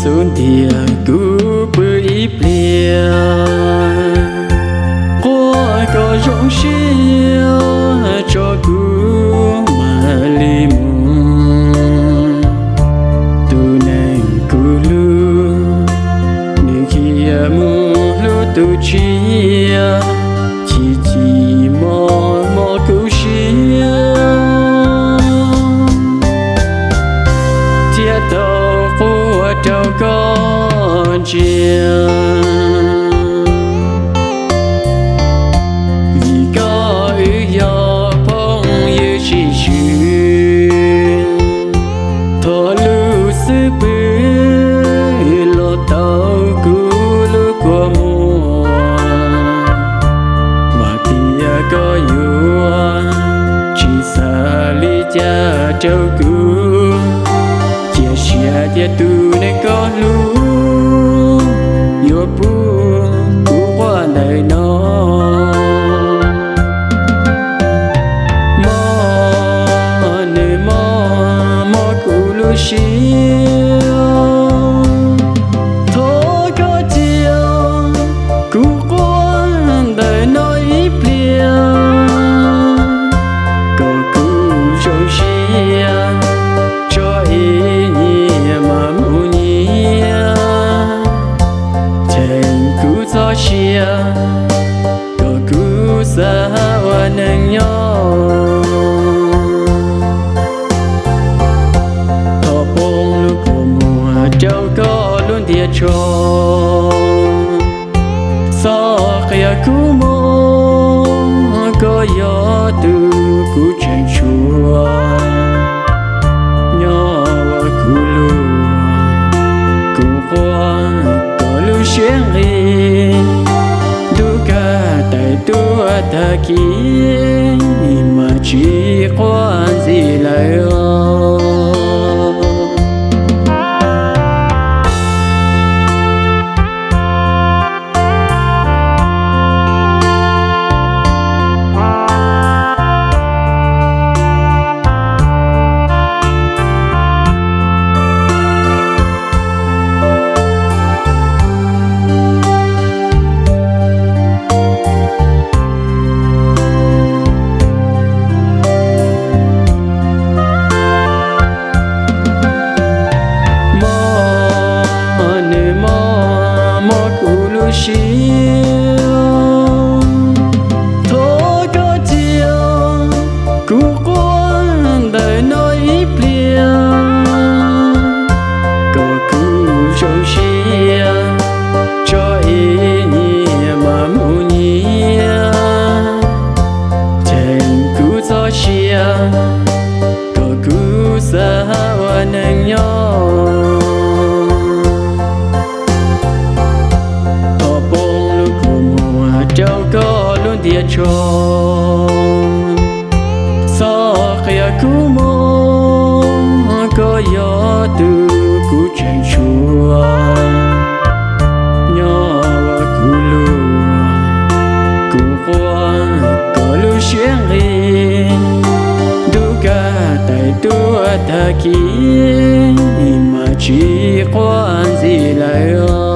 Lub ntiag kuv pw ib pliag, quaj kom zoo siab tso kuv mam li mus. Tus neeg kuv hlub, nws khiav mus hlub tus tshiab, chim chim mos mos kuv siab, thiaj tau quaj rau koj ntsia. Vim koj wb yog phooj ywg sib swm, thov lub xub pwg los tau kuv lub kua muag, vam tias koj yuav tsis xav li cas rau kuv. Cia siab tias tus neeg koj hlub yuav pub kuv quaj ntawm no. Mos nws mos mos kuv lub siab, thov koj cia kuv quaj ntawm no ib pliag, kom kuv zoo siab tso ib nyiam mas mus nyiam, cheem kuv txoj sia, kom kuv xav ua neeg nyob. Thov poob lub kua muag rau koj lub ntiag tsho, txhob qhia kuv mob, koj yog tus kuv tseem tshuav. Nyob ua kuv lub, kuv quaj kom lub siab nqis, ntuj kab tais tuaj tag kis mas tsis quaj ntxiv lawm os. Mob nws mob mob kuv lub siab, thov koj cia kuv quaj ntawm no ib pliag, kom kuv zoo siab tso ib nyiam mas mus nyiam, cheem kuv txoj sia, kom kuv xav ua neeg nyob. Thov poob lub kua muag rau koj lub ntiag tsho, txhob qhia kuv mob, koj yog tus kuv tseem tshuav. Nyob ua kuv lub, kuv quaj kom lub siab nqis, ntuj kab tais tuaj tag kis mas tsis quaj ntxiv lawm.